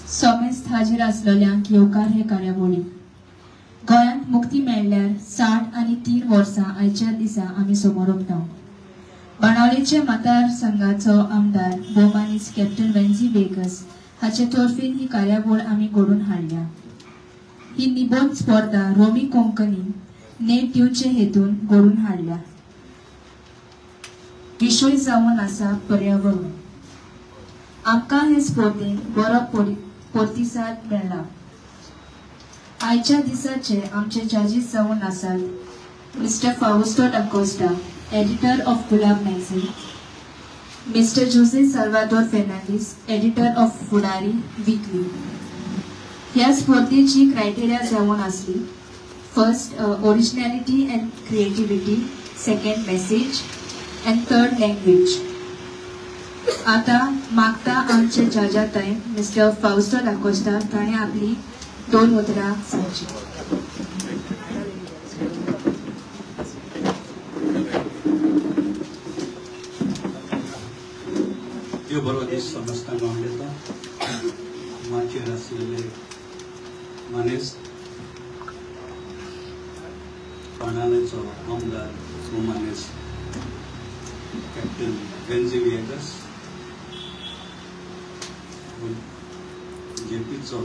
समेस्त हाजीर आसलेल्यांक येवकार हे कार्यावळी. गोंयांत मुक्ती मेळ्ळ्यार 63 वर्सां आयच्या दिसा आमी समोर उठता. बाणावलेचे मतदारसंघाचो आमदार भोवमानीस कॅप्टन वेन्झी वेगस हाचे तर्फेन ही कार्यावळ आमी घडोवन हाडल्या. ही निबंद स्पर्धा रोमी कोंकणी नेट दिवचे हेतून घडोवन हाडल्या. विशय जावन आसा पर्यावरण. आमकां हे स्पर्धेन बरो प्रतिसाद मेळ्ळा. आयच्या दिसाचे आमचे जजीस जावन आसात Mister Fausto D'Costa, editor of Gulab magazine, Mister Jose Salvador Fernandes, editor of Fudari weekly. ह्या स्पर्धेची क्रायटेरिया जावन आसली first originality and creativity, second message and third language. आतां मागता आमचे जजा थंय मिस्टर फाउस्टो दाकोस्टा ताणें आपली 2 उतरां सांगची. देव बरो दीस समजतांक हांव माचयेर आसलेले मानेस्त बाणावलेचो आमदार मानेस्त कॅप्टन वेन्झी व्हिएगस, जेपीचो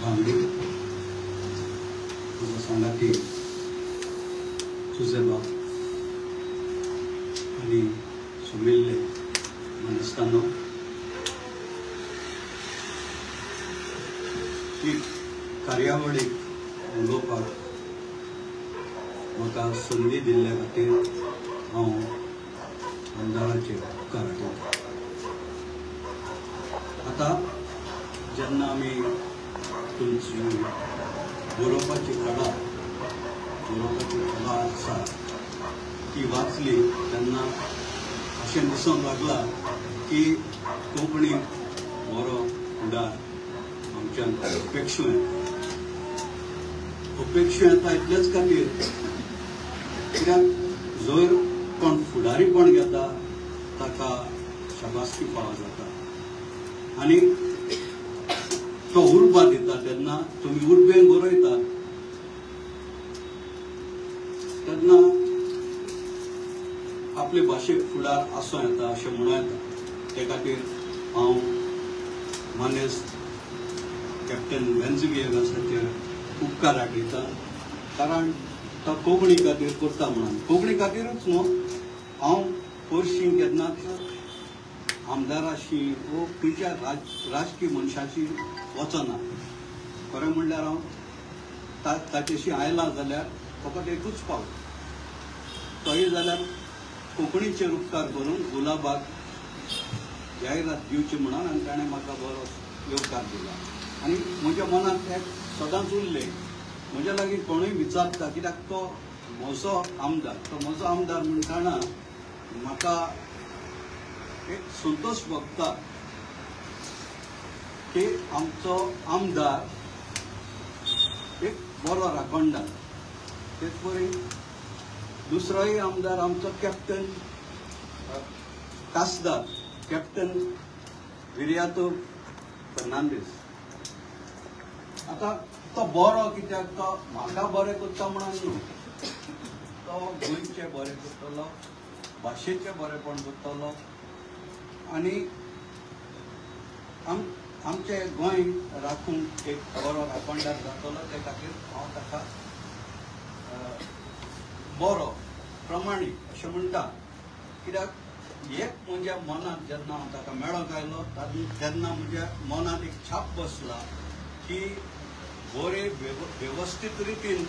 वांगडी, म्हजो सांगाती सुजेबाब आनी सुमिल्ले मानेस्तांनो, ही कार्यावळीक उलोवपाक म्हाका संदी दिल्ल्या खातीर हांव आमदाराचेर उपकार हाडटा. आतां जेन्ना आमी तुमची बरोवपाची कला आसा ती वाचली तेन्ना अशें दिसूंक लागलां की कोंकणीक बरो फुडार आमच्यान अपेक्षू येता. अपेक्षू येता इतलेच खातीर कित्याक जर कोण फुडारीपण घेता ताका शाबासकी फावो जाता आनी तो उर्बा दिता. तेन्ना तुमी उर्बेन बरयतात तेन्ना आपले भाशेक फुडार आसूं येता अशें म्हणूं येता. ते खातीर हांव मानेस्त कॅप्टन वेन्झी व्हिएगसाचेर उपकार हाडयता, कारण तो कोंकणी खातीर करता म्हणून. कोंकणी खातीरूच न्हू, हांव पर्शी केन्नाच आमदाराशी वो खंयच्या राजकीय मनशाशी वचना. खरें म्हणल्यार हांव ताचेशी आयला जाल्यार फकत एकूच पावट, तोय जाल्यार कोंकणीचेर उपकार करून गुलाबाक जायरात दिवची म्हणून, आनी ताणें म्हाका बरो येवकार दिला. आनी म्हज्या मनांत एक सदांच उरलें, म्हज्या लागीं कोणूय विचारता कित्याक तो म्हजो आमदार, तो म्हजो आमदार म्हणटना म्हाका एक संतोश भोगता की आमचो आमदार एक बरो राखणदार. तेच परी दुसरोय आमदार आमचो कॅप्टन खासदार कॅप्टन विरियातो फर्नांडीस. आतां तो बरो कित्याक तो म्हाका बरें करता म्हणून न्हू, तो गोंयचें बरें करतलो, भाशेचें बरेंपण करतलो आनी आमचें गोंय राखूंक एक बरो राखणदार जातलो. ते खातीर हांव ताका बरो प्रमाणीक अशें म्हणटा. कित्याक एक म्हज्या मनांत जेन्ना हांव ताका मेळोंक आयलो तेन्ना म्हज्या मनांत एक छाप बसला की बरे वेवस्थीत रितीन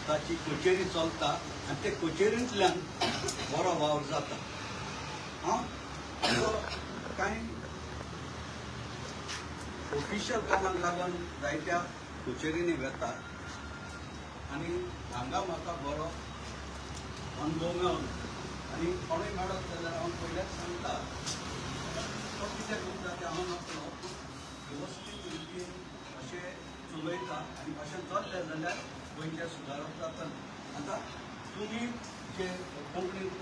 ताची कचेरी चलता आनी ते कचेरींतल्यान बरो वावर जाता. हांव कांय ऑफिशियल कामाक लागून जायत्या कचेरींनी वेता आनी हांगा म्हाका बरो अनुभव मेळना. आनी कोणूय मेळत जाल्यार हांव पयल्याच सांगता तो कितें करता तें हांव नकळो, वेवस्थीत रितीन अशें चलयता आनी अशें चल्लें जाल्यार गोंयचें सुदारप जाता. आतां तुमी जे कोंकणींत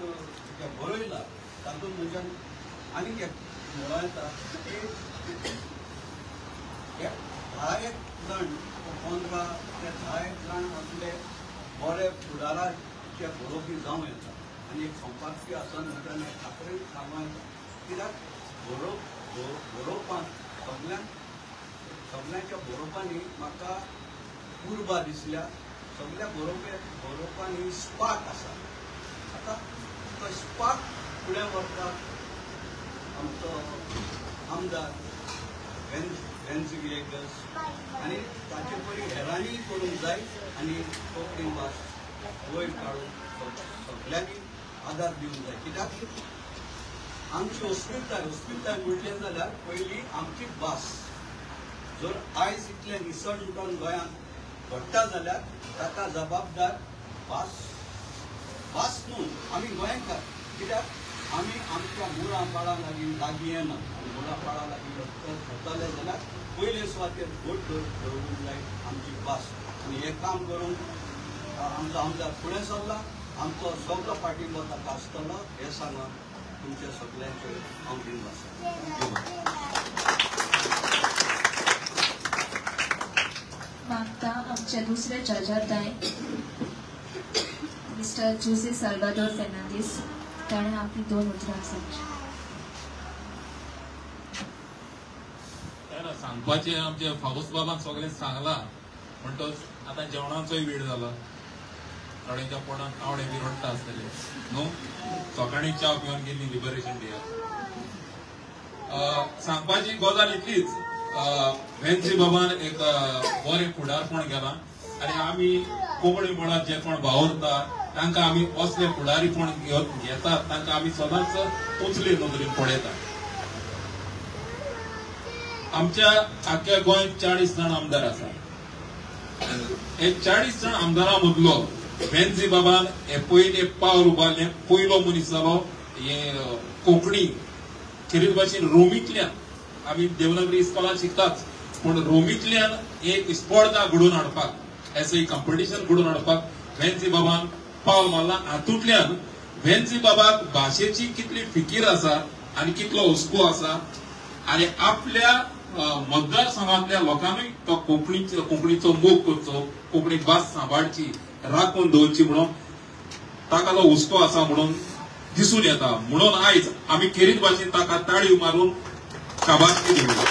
जे बरयला तातूंत म्हज्यान आनीक एक म्हणूं येता की 10 जाण 15 ते 10 जाण आपले बरे फुडाराचे बरोवपी जावं येता आनी एक संपादकी आसा म्हणटना खात्रेन सांगूं येता कित्याक बरोवपांत सगळ्यांच्या बरोवपांनी म्हाका उर्बा दिसल्या. सगळ्या बरोवपांनी स्पार्क आसा. आतां तो स्पार्क फुडें व्हरपाक आमचो आमदार वेन्झी व्हिएगस आनी ताचे परी हेरांनी करूंक जाय आनी कोंकणी भास वयर काडून सगळ्यांनी आदार दिवंक जाय. कित्याक आमची अस्मिताय अस्मिताय म्हणलें जाल्यार पयलीं आमची भास जर आयज इतलें निसण गोंयांत घडटा जाल्यार ताका जबाबदार भास भास न्हू आमी गोंयकार. कित्याक आमी आमच्या मुळां पाळां लागीं लागीं येना आनी मुळां पाळां लागीं वतले जाल्यार पयले सुवातेर घट दवरूंक जाय आमची भास. आनी हें काम करूंक आमचो आमदार फुडें सरला, आमचो सगळो पाठिंबो ताका आसतलो हें सांगून तुमच्या सगळ्यांचे हांव दिवन आसा. मागता आमच्या दुसऱ्या जजाताय मिस्टर जुझे साल्वादोर फेर्नांदीस ताणें आपली 2 उतरां सांगची. सांगपाचें आमचे फावूस बाबान सगळें सांगलां म्हणटच आतां जेवणाचोय वेळ जाला. थोड्यांच्या पोटांत तावडे बी रडटा आसतले न्हू, सकाळीं च्या पिवन गेली लिबरेशन डेयाक. सांगपाची गजाल इतलीच, वेन्झी बाबान एक बरें फुडारपण केलां आनी आमी कोंकणी मळार जे कोण वावुरता तांकां आमी असले फुडारीपण घेतात, तांकां आमी सदांच उंचले नदरेन पळयतात. आमच्या आख्या गोंयांत 40 जाण आमदार आसात. हे 40 जाण आमदारां मदलो वेन्झी बाबान हे पयले पावल उबारलें, पयलो मनीस जालो हे कोंकणी खेरीत भाशेन रोमींतल्यान. आमी देवनागरी इस्कॉलान शिकताच पूण रोमींतल्यान एक स्पर्धा घडोवन हाडपाक, एस एक कॉम्पिटिशन घडोवन हाडपाक वेन्झी बाबान पावल मारला. हातूंतल्यान वेन्झी बाबाक भाशेची कितली फिकीर आसा आनी कितलो हुस्को आसा आनी आपल्या मतदारसंघांतल्या लोकांनी तो कोंकणीचो मोग करचो, कोंकणी भास सांबाळची, राखून दवरची म्हणून ताका तो हुस्को आसा म्हणून दिसून येता. म्हणून आयज आमी खेरीत भाशेन ताका ताळयो मारून शाबासकी दिवया.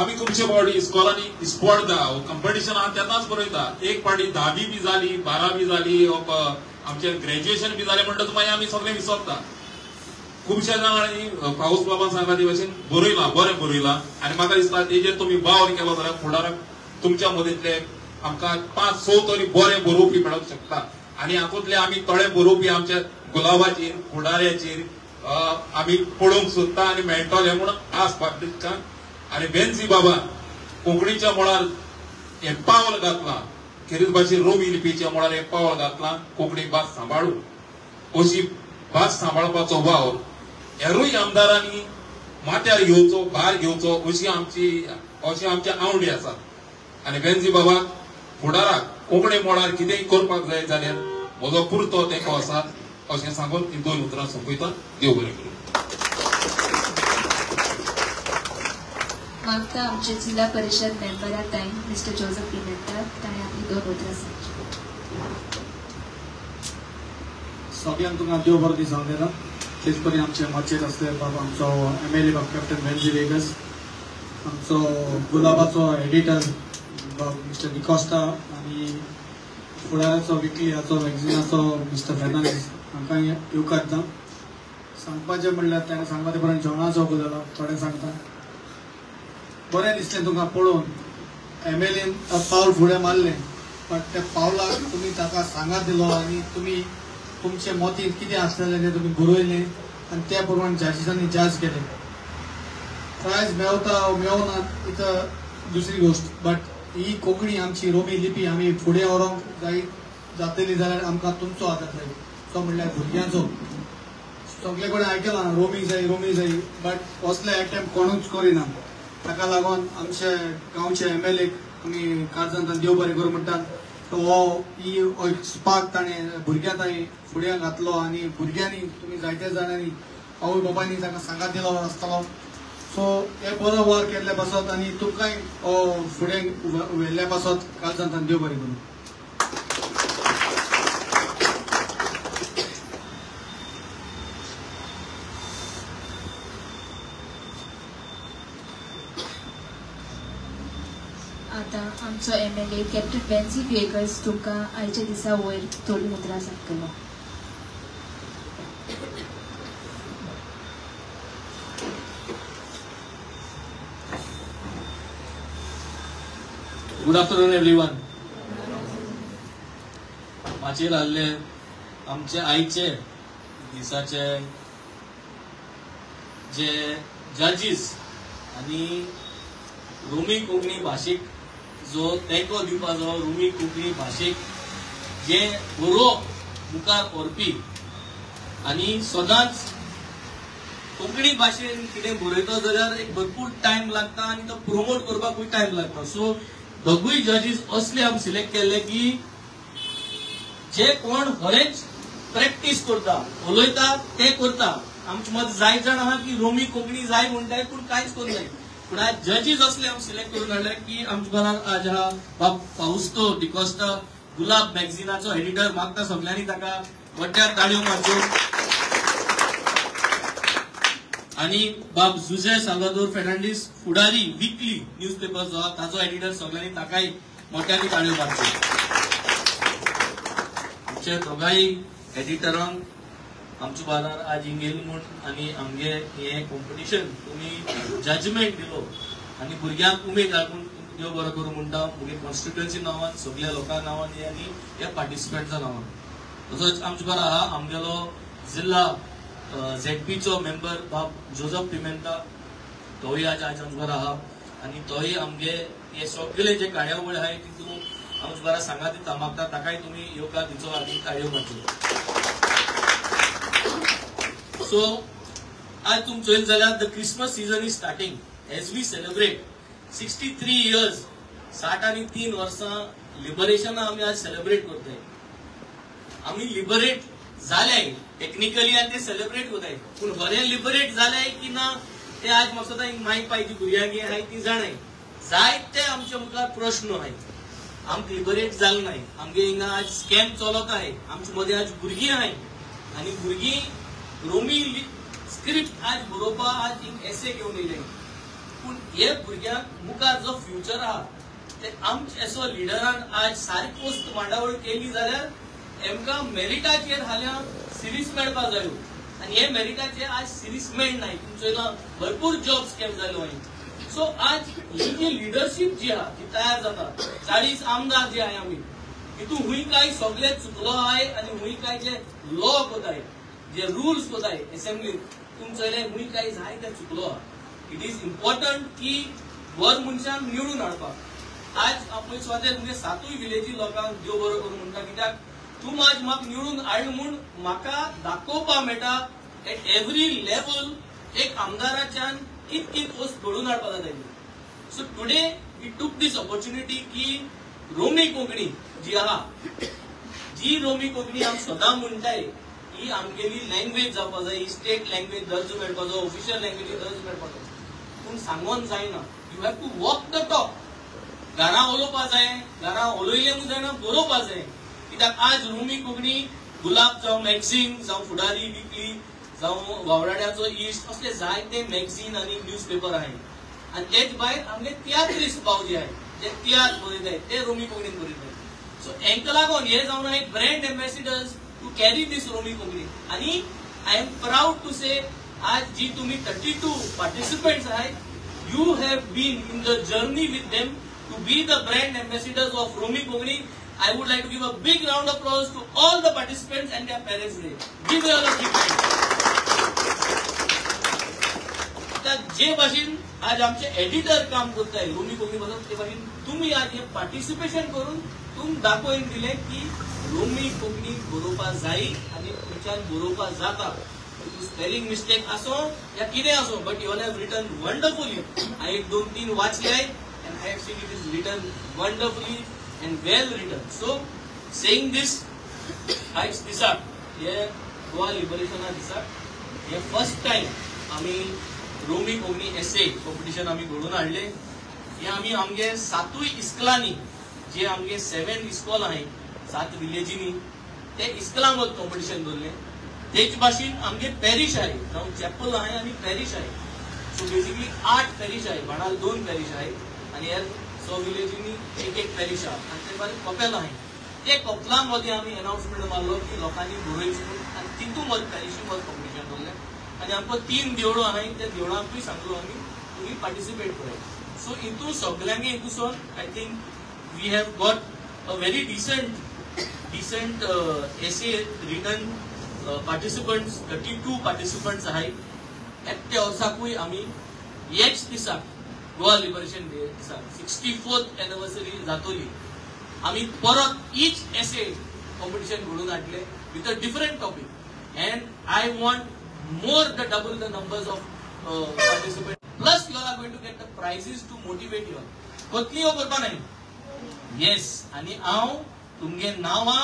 आमी खुबशे फावटी इस्कॉलांनी स्पर्धा कॉम्पिटिशन आहा तेन्नाच बरयता. एक फावटी 10वी बी जाली, 12वी जाली, आमचें ग्रॅज्युएशन बी जालें म्हणटकच मागीर आमी सगळें विसरता. खुबश्या जाणांनी फावूस बाबान सांगला ते भाशेन बरयलां, बरें बरयलां आनी म्हाका दिसता तेजेर तुमी वावर केलो जाल्यार फुडाराक तुमच्या मदींतले आमकां 5-6 तरी बरे बरोवपी मेळोंक शकता. आनी हातूंतले आमी थोडे बरोवपी आमच्या गुलाबाचेर, फुडाऱ्याचेर आमी पळोवंक सोदता आनी मेळटले म्हूण आस बाबतींत. आनी वेन्झी बाबान कोंकणीच्या मळार हें पावल घातलां, खेरीत भाशेन रोमी लिपीच्या मळार हें पावल घातलां, कोंकणी भास सांबाळून अशी भास सांबाळपाचो वावर हेरूय आमदारांनी माथ्यार घेवचो, भार घेवचो अशी आमची आवडी आसा. आनी वेन्झी बाबाक फुडाराक कोंकणी मळार कितेंय करपाक जाय जाल्यार म्हजो पुरतो तेंको आसा अशें सांगून ही 2 उतरां सोंपयता. देव बरें करूं. मागता आमचे जिल्हा परिशद मेंबरा ताई मिस्टर जोजफ पिमेंता ताणें आपली 2 उतरां सांगची. सगळ्यांक तुमकां देव बरो दीस जावन दिता. तेच परी आमचे माचयेर आसले बाबा आमचो MLA बाब कॅप्टन वेन्झी व्हिएगस, आमचो गुलाबाचो एडिटर बाब मिस्टर डिकॉस्टा आनी फुडाराचो विकली हाचो मॅगझिनाचो मिस्टर फेर्नांडीस हांकां येवकार दिता. सांगपाचें म्हणल्यार ताणें सांगला ते प्रमाणे जेवणाचो जाला थोडें सांगता. बरें दिसलें तुमकां पळोवन MLAन पावल फुडें मारलें, पण त्या पावलाक तुमी ताका सांगात दिलो आनी तुमी तुमचे मतींत कितें आसलेलें तें तुमी बरयलें आनी त्या प्रमाणे जजीसांनी जज केलें. प्रायज मेवता मेवना इथं दुसरी गोश्ट, बट he Konkani आमची रोमी लिपी आमी फुडें व्हरूंक जाय जातली जाल्यार आमकां तुमचो आदार जाय. तो म्हणल्यार भुरग्यांचो. सगळे कडेन आयकलां रोमी जाय रोमी जाय, बट असले एटेम्प कोणूच करिना. ताका लागून आमचे गांवचे एमएलए आमी काळजांत देव बरें करूं म्हणटात. हो ही स्पार्क ताणें भुरग्यां ताणें फुडें घातलो आनी भुरग्यांनी तुमी जायते जाणांनी आवय बापायनी ताका सांगात दिलो आसतलो. सो हे बरो वावर केल्ले पासत आनी तुमकांय फुडें व्हेल्ल्या पासत काळजांत देव बरें करूं. आतां आमचो MLA captain Venzy Viegas तुमकां आयच्या दिसा वयर थोडीं उतरां सांगतलो. Good afternoon everyone. माचयेर आयिल्ले आमचे आयचे दिसाचे जे जजीस आनी रोमी कोंकणी भाशेक जो तेंको दिवपाचो, रोमी कोंकणी भाशेक जे बरोवप मुखार व्हरपी आनी सदांच कोंकणी भाशेन कितें बरयतो जाल्यार एक भरपूर टायम लागता आनी तो प्रोमोट करपाकूय टायम लागता. सो दोगूय जजीस असले आमी सिलेक्ट केल्ले की जे कोण खरेंच प्रॅक्टीस करता, उलयता ते करता. आमचे मदीं जाय जाण आहा की रोमी कोंकणी जाय म्हणटाय पूण कांयच करनाय. पूण आज जजीस असले आमी सिलेक्ट करून हाडले की आमच्या घरान आज आहा बाब फाउस्तो डिकॉस्टा, गुलाब मॅगझिनाचो एडिटर. मागता सगळ्यांनी ताका मोठ्या ताळयो मारच्यो. आनी बाब जुझे साल्वादोर फेर्नांडीस, फुडारी विकली न्यूजपेपर जो आहा ताजो एडिटर, सगळ्यांनी ताकाय मोठ्यांनी ताळयो मारच्यो. आमचे दोगांय एडिटरांक आमच्या बारार आज हिंगेल म्हूण आनी आमगे हें कॉम्पिटिशन तुमी जजमेंट दिलो आनी भुरग्यांक उमेद हाडून देव बरो करूं म्हणटा मुगे कॉन्स्टिट्युएन्सी नांवान, सगल्या लोकां नांवान आनी ह्या पार्टिसिपंट्सा नांवान. तसोच आमच्या बारा आहा आमगेलो जिल्हा झेडपीचो मेंबर बाब जोजफ पिमेंता, तोय आज आज आमच्या बरा आहा आनी तोय आमगे हे सगळे जे कार्यावळ आहाय तितून आमच्या बरा सांगात दिता मागता, ताकाय तुमी येवकार दिचो आनी ताळयो मारच्यो. सो आज तुमी चोयलें जाल्यार the Christmas season is starting as we celebrate 63 years, 63 वर्सां लिबरेशना आमी आज सेलिब्रेट करताय. आमी लिबरेट जाले टेक्निकली आनी ते सेलिब्रेट करताय, पूण खरें लिबरेट जाले की ना ते आज म्हाका दिसता माय पाय जी भुरग्यांक आहाय ती जाणाय. जायते आमच्या मुखार प्रश्न आहाय, आमकां लिबरेट जालें नाय. आमगे हिंगा आज स्कॅम चलत आहाय, आमचे मदें आज भुरगीं आहाय आनी भुरगीं रोमी स्क्रिप्ट आज बरोवपा आज एक एसे घेवन येयले. पूण हे भुरग्यांक मुखार जो फ्युचर आहा ते आमचे एसो लिडरान आज सारकी वस्त मांडावळ केली जाल्यार एमकां मेरिटाचेर हाल्यां सिरीज मेळपा जायो आनी हे मेरिटाचेर आज सिरीज मेळनाय. तुमचो भरपूर जॉब स्कॅम जाल्यो आहाय. सो आज ही जी लिडरशीप जी आहा ती तयार जाता, 40 आमदार जे आहाय आमी तितून हुंय काय सगळे चुकलो आहाय आनी हुंय काय जे लॉ कोताय, जे रुल्स कोताय एसेंब्लीत तुमचो हुंय काय जाय ते चुकलो आहा. It is important की बर मनशांक निवडून हाडपाक. आज हांव पयस वाटेर म्हणजे 7 विलेजी लोकांक देव बरो करूं म्हणटा, कित्याक तूं आज म्हाका निवडून हाडलें म्हूण म्हाका दाखोवपा मेळटा एट एवरी लेवल एक आमदाराच्यान कित कित वस्त घडोवन हाडपा जाता. So today we took this opportunity की रोमी कोंकणी जी आहा, जी रोमी कोंकणी आमी सदां म्हणटाय ही आमगेली लँग्वेज जावपा जाय, ही स्टेट लँग्वेज दर्जो मेळपाचो, ऑफिशियल लँग्वेज दर्जो मेळपाचो. पूण सांगोन जायना, you have to walk the talk. घरां उलोवपा जाय, घरां उलयलें म्हूण जायना, बरोवपा जाय. कित्याक आज रोमी कोंकणी गुलाब जावं मॅगझीन जावं फुडारी विकली जावं वावराड्याचो इश्ट असले जायते मॅगझीन आनी न्यूज पेपर आहाय आनी तेच भायर आमगे तियात्रिस्ट भाव जे आहाय जे तियात्र बरयताय ते रोमी कोंकणीन बरयताय. सो हेंका लागून हे जावन आहाय brand ambassadors to carry this Romi Konkani. आनी I am proud to say आज जी तुमी 32 पार्टिसिपंट्स आहाय, you have been in the journey with them to be the brand ambassadors of Romi Konkani. I would like to give a big round of applause to all the participants and their parents today. Give them a big hand. जे भाशेन आज आमचे editor काम करताय रोमी कोंकणी पासून, ते भाशेन तुमी आज हे पार्टिसिपेशन करून तुम दाखोवन दिलें की रोमी कोंकणी बरोवपा जाय आनी तुमच्यान बरोवपा जाता. स्पेलिंग मिस्टेक आसो या कितें आसो, but you all have written wonderfully. हांवें 1 2 3 वाचले and I have seen it is written wonderfully and well written. So saying this, आयज दिसाक हे गोवा लिबरेशना दिसाक हे फर्स्ट टायम आमी रोमी कोंकणी एसे कॉम्पिटिशन आमी घडोवन हाडले. हे आमी आमगे 7 इस्कलांनी, जे आमगे 7 इस्कॉल आहाय 7 विलेजींनी, ते इस्कलां मद कॉम्पिटिशन दवरलें. तेच भाशेन आमगे पॅरीश आहाय, जावं चॅपल आहाय आनी पॅरीश आहाय. सो बेसिकली 8 पॅरीश आहाय, बाणाल 2 पॅरीश आहाय आनी ह्या 6 विलेजींनी 1 पॅरीश आहा आनी ते भायर कपेल आहाय. ते कपलां मदीं आमी अनाउन्समेंट मारलो की लोकांनी बरोवचें म्हूण आनी तितूंत मद पॅरिशी मद कॉम्पिटिशन दवरलें. आनी आमकां 3 देवळां आहाय, त्या देवळांकूय सांगलो आमी तुमी पार्टिसिपेट कराय. सो हितून सगल्यांक हितूंसून I think we have got a very decent essay written participants, 32 participants आहाय. एकट्या वर्साकूय आमी हेच दिसाक गोवा लिबरेशन डे दिसाक 64th anniversary जातली, आमी परत इच एसे कॉम्पिटिशन घडोवन हाडले with a different topic. And I want more the double the numbers of participant. Plus you all are going to get the prizes to motivate you all. कसली हो करपा न्हय, येस. आनी हांव तुमगे नांवां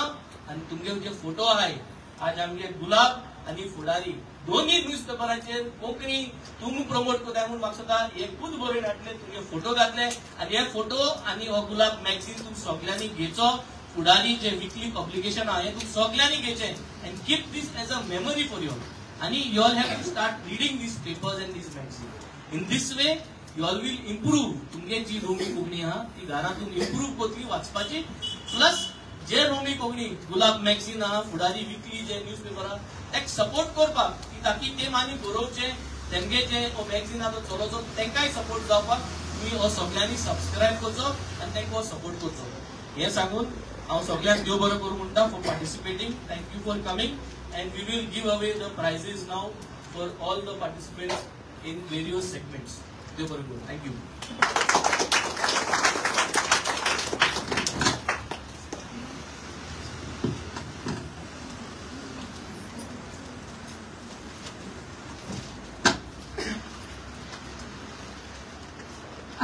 आनी तुमगे जे फोटो आहाय, आज आमगे गुलाब आनी फुडारी दोन्ही न्यूज पेपराचेर कोंकणी तुमी प्रमोट करताय म्हूण म्हाका दिसता एकूच बरोवन हाडले, तुमगे फोटो घातले आनी हे फोटो आनी हो गुलाब मॅगझीन तुमी सगल्यांनी घेचो. फुडारी जे विकली पब्लिकेशन आहा हें तुमी सगल्यांनी घेचें and keep this as a memory for you all. आनी you all have to start reading these papers and these magazine. In this way you all will improve. तुमगे जी रोमी कोंकणी आहा ती घरांत तुमी इम्प्रूव करतली वाचपाची. प्लस जे रोमी कोंकणी गुलाब मॅगझीन आहा, फुडारी विकली जे न्यूज पेपर आहा तेका सपोर्ट करपाक की ताकी ते मानी बरोवचें, तेमगे जे हो मॅगझीन आहा तो चलोवचो, तेंकाय सपोर्ट जावपाक तुमी हो सगल्यांनी सबस्क्रायब करचो आनी तेंकां हो सपोर्ट करचो. हें सांगून हांव सगल्यांक देव बरो करूं म्हणटा for participating. Thank you for coming and we will give away the prizes now for all the participants in various segments. देव बरो करूं. Thank you.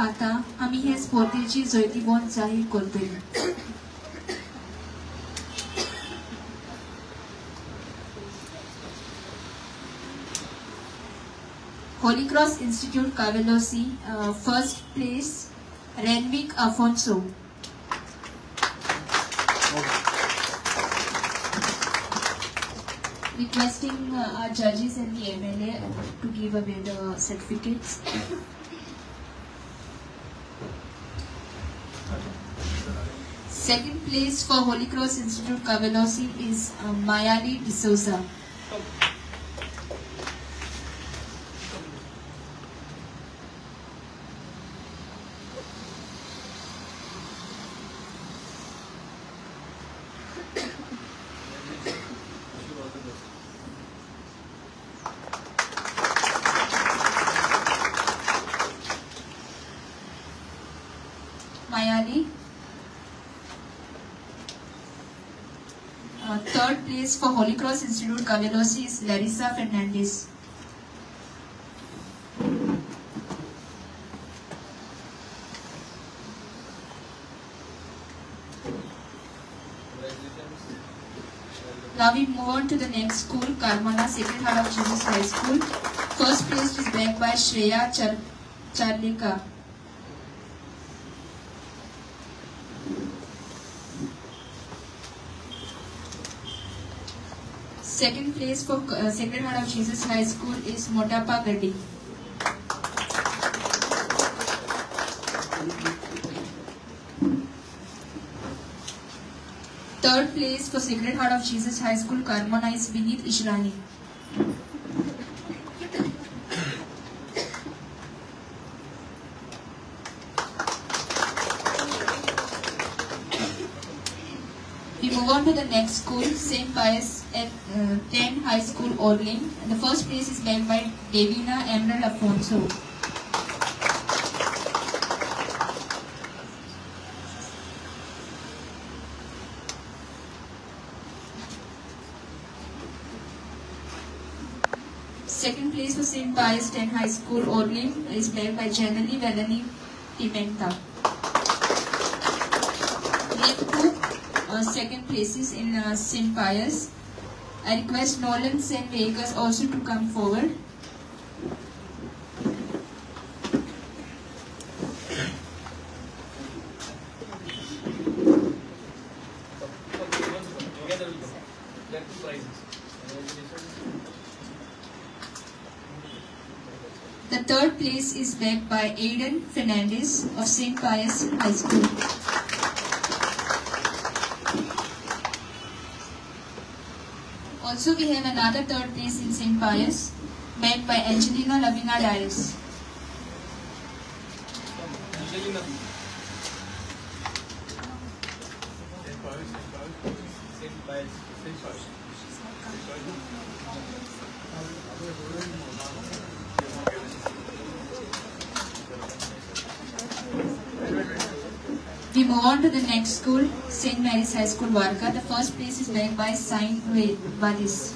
आता आमी हे स्पर्धेची जैतिवंत जाहीर करतले. Holy Cross Institute Cavelossim, first place Renwick Afonso. Requesting our judges and the MLA to give away the certificates. Second place for Holy Cross Institute Cavelossim is Mayali D'Souza. Mayali. Third place for Holy Cross Institute Cavelossim is Larissa Fernandez. Now we move on to the next school, Carmona Sacred Heart of Jesus High School. First place is bagged by Shreya Charlika. Second place for Sacred Heart of Jesus High School is Motapa Gaddi. Third place for Sacred Heart of Jesus High School, Carmona is Vineet Ishrani. We move on to the next school, St. Pius 10 High School, Orlim. The first place is held by Davina Emerald Afonso. Second place for St. Pius X High School, Orlim, is bagged by Janely Velani Pimenta. We have two second places in St. Pius. I request Nolan St. Vegas also to come forward. The third place is bagged by Aidan Fernandez of St. Pius High School. Also, we have another third place in St. Pius, bagged by Angelina Lavina Dias. Angelina. St. Pius. St. Pius. We move on to the next school, St. Mary's High School, Varca. The first place is bagged by Saint Vadis.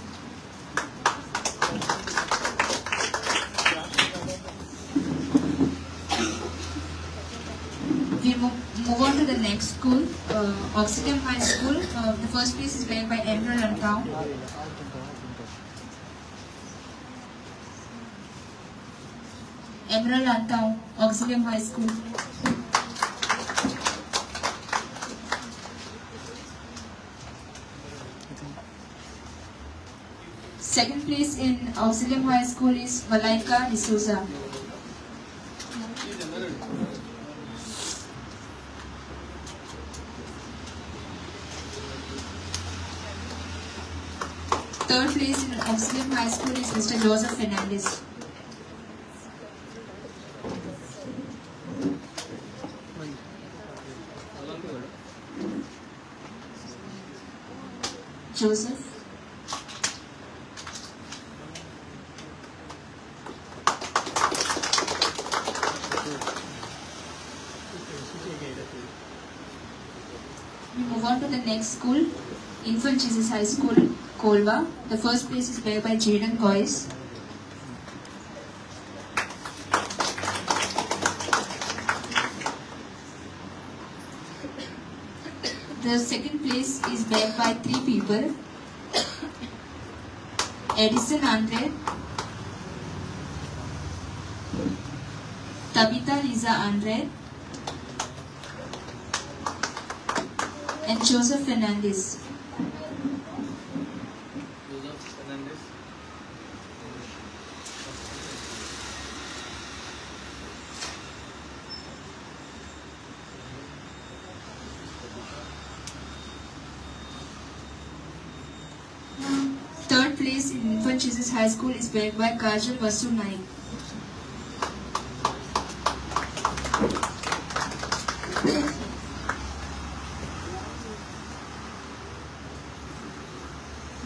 We move on to the next school, Auxilium High School. The first place is bagged by Emerald Antao. Emerald Antao, Auxilium High School. Second place in Auxilium High School is Malaika D'Souza. Third place in Auxilium High School is Mr. Joseph Fernandez. Joseph. We move on to the next school, Infant Jesus High School, Kolwa. The first place is bagged by Jaden Goyes. The second place is bagged by three people: Edison Andre, Tabitha Lisa Andre, and Joseph Fernandez. Joseph Fernandez. Third place in Infant Jesus High School is bagged by Kajal Vasu Naik.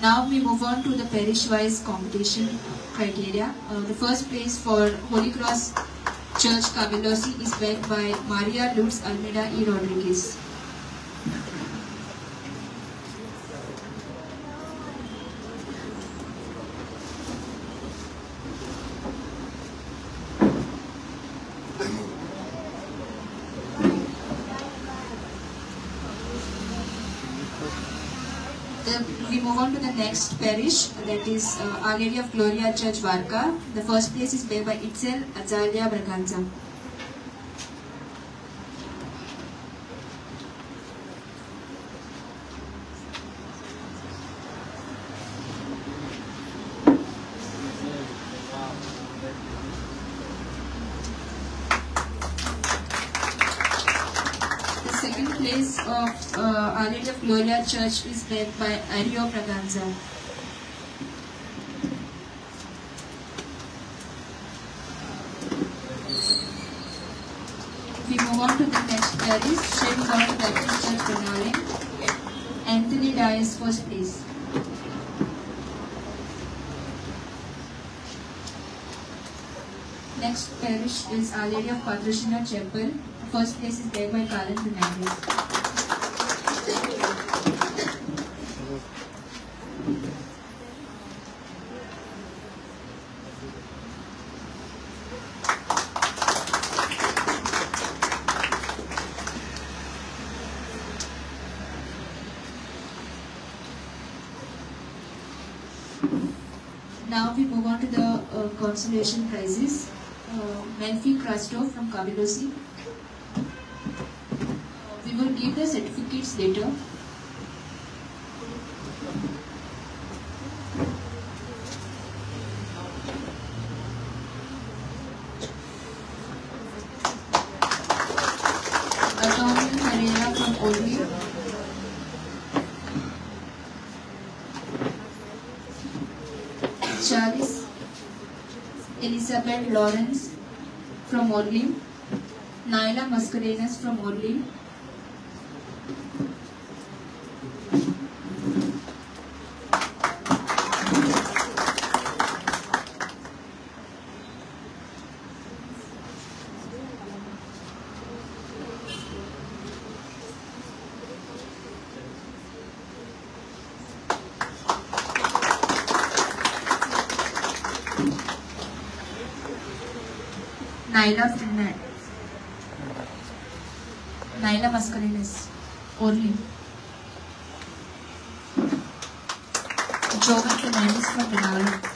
Now we move on to the parish-wise competition criteria. The first place for Holy Cross Church Cavelossim is bagged by Maria Lourdes Almeida E. Rodriguez. We move on to the next parish, that is Our Lady of Gloria Church, Varca. The first place is bagged by Itzel Azalia Braganza. The second place of Our Lady of Gloria Church is bagged by Ario Braganza. We move on to the next parish, St. John Baptist Church, Benaulim. Anthony Dias, first place. Next parish is Our Lady of Patrocina Chapel. First place is bagged by Karan Fernandez. Now we move on to the consolation prizes. Melfi Crasto from Cavelossim. We will give the certificates later. Antonio Herrera from Orly. Charles Elizabeth Lawrence from Orly. Naila Mascarenas from Orly. Naila Fernandez, Naila Mascarenas, Orly. Jovan Fernandez from Benaulim.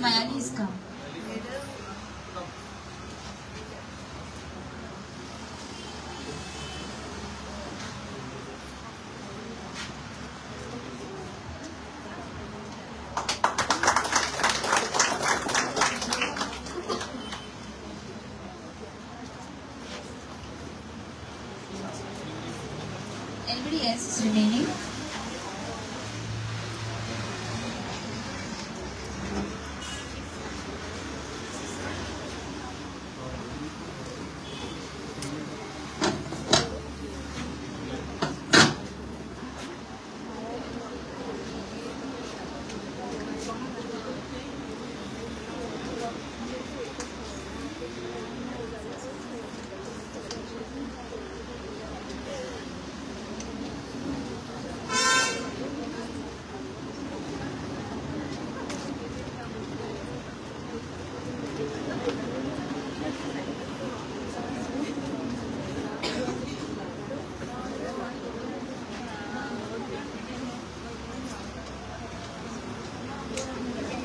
Mayali is come. Anybody else is remaining?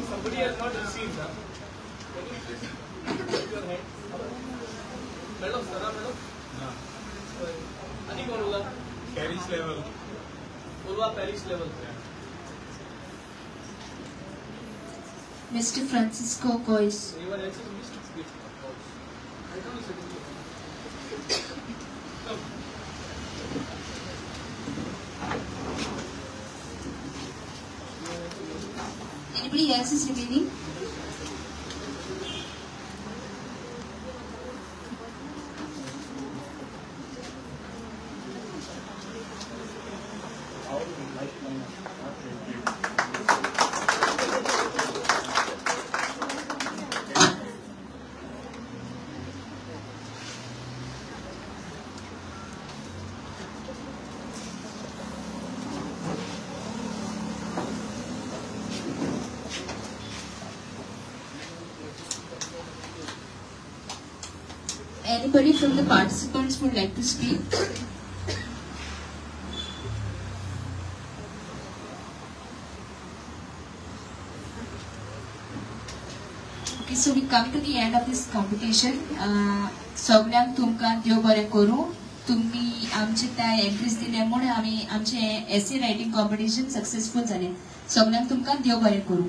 Somebody has not received, huh? Can you please put your hand? Madam, Sara, madam? No. Ani kon hoga? Paris level. Ulwa Paris level. Yeah. Mr. Francisco Gois. Anyone else is missed? I don't know. Come. Anybody else is remaining? Anybody from the participants would like to speak? Okay, so we come to the end of this competition. सगळ्यांक तुमकां देव बरें करूं. तुम्ही आमचे त्या entries दिले म्हणून आमी आमचे एसे रायटिंग कॉम्पिटिशन सक्सेसफूल जालें. सगळ्यांक तुमकां देव बरें करूं.